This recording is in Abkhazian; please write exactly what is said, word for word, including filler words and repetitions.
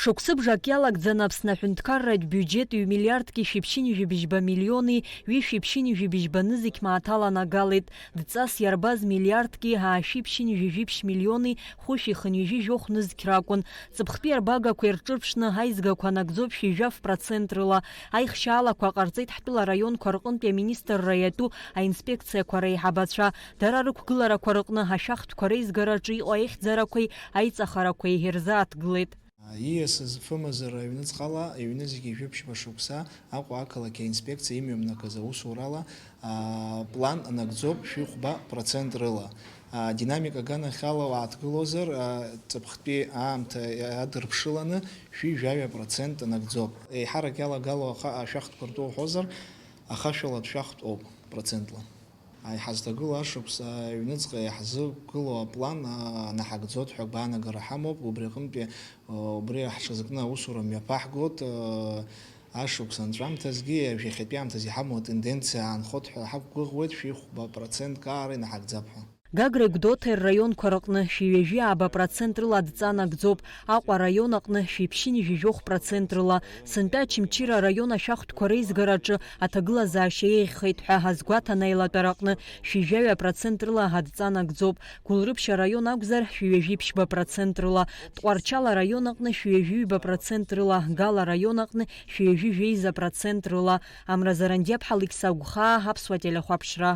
Шықәсыбжак иалагӡаны Аԥсны аҳәынҭқарратә биуџьет ҩ-миллиардки шәиԥшьынҩажәи быжьба миллиони ҩышәи ԥшьынҩажәи быжьба нызқь мааҭ аланагалеит. Дҵас иарбаз миллиардки аашәи ԥшьынҩажәи жәиԥшь миллиони хәышәи хынҩажәи жәохә нызқь ракәын. Ҵыԥхтәи арбагақәа ирҿырԥшны аизгақәа анагӡоуп шәи жәаф процент рыла. Аихшьаалақәа ҟарҵеит ҳтәыла араионқәа рҟынтәи аминистрра иатәу аинспекциақәа реиҳабацәа. Дара рықәгыларақәа рыҟны ашәахтәқәа реизгараҿы иҟоу аихьӡарақәеи аиҵахарақәеи ирзааҭгылеит. Ииасыз фымазара аҩныҵҟала, иҩны зегьы жәиԥшьба шықәса Аҟәа ақалақь аинспекциа имҩамнакыз аусурала, а, план анагӡоуп шәи хәба процент рыла. А, динамика аганахьала уааҭгылозар, а, ҵыԥхтәи аамҭа адырԥшыланы шәи жәаҩа процент анагӡоуп. Еиҳарак иалагало аха-, ашәахтәқәа ртәы уҳәозар, ахашәалатә шәахтә ауп процентла. Иҳазҭагылоу ашықәс аҩныҵҟа иаҳзықәгылоу аплан, а, анаҳагӡоит ҳәа агәаанагара ҳамоуп, убри аҟынтәи, а, убри ҳҽазакны аусура мҩаԥаҳгоит, а, ашықәс анҵәамҭазгьы, жәахьатәи аамҭазы иҳамоу атенденциа аанхоит ҳәа ҳақәгәыӷуеит, шәи хәба процент каара инаҳагӡап ҳәа. Гагреи Гәдоуҭеи рраионқәа рыҟны шәи ҩажәи ааба процент рыла адҵа нагӡоуп, Аҟәа араион аҟны шәи ԥшьынҩажәи жәохә процент рыла, Сынтәа Очамчыра араион ашәахтәқәа реизгараҿы аҭагылазаашьа еиӷьхеит ҳәа азгәаҭан аилатәара аҟны шәи жәаҩа процент рыла адҵа нагӡоуп, Гәылрыԥшь араион акәзар, шәи ҩажәи ԥшьба процент рыла, Тҟәарчал араион аҟны шәи ҩажәи ҩба процент рыла, Гал араион аҟны шәи ҩажәи жәеиза процент рыла. Амра Зарандиаԥҳа, Алықьса Гәхаа, Аԥсуа телехәаԥшра.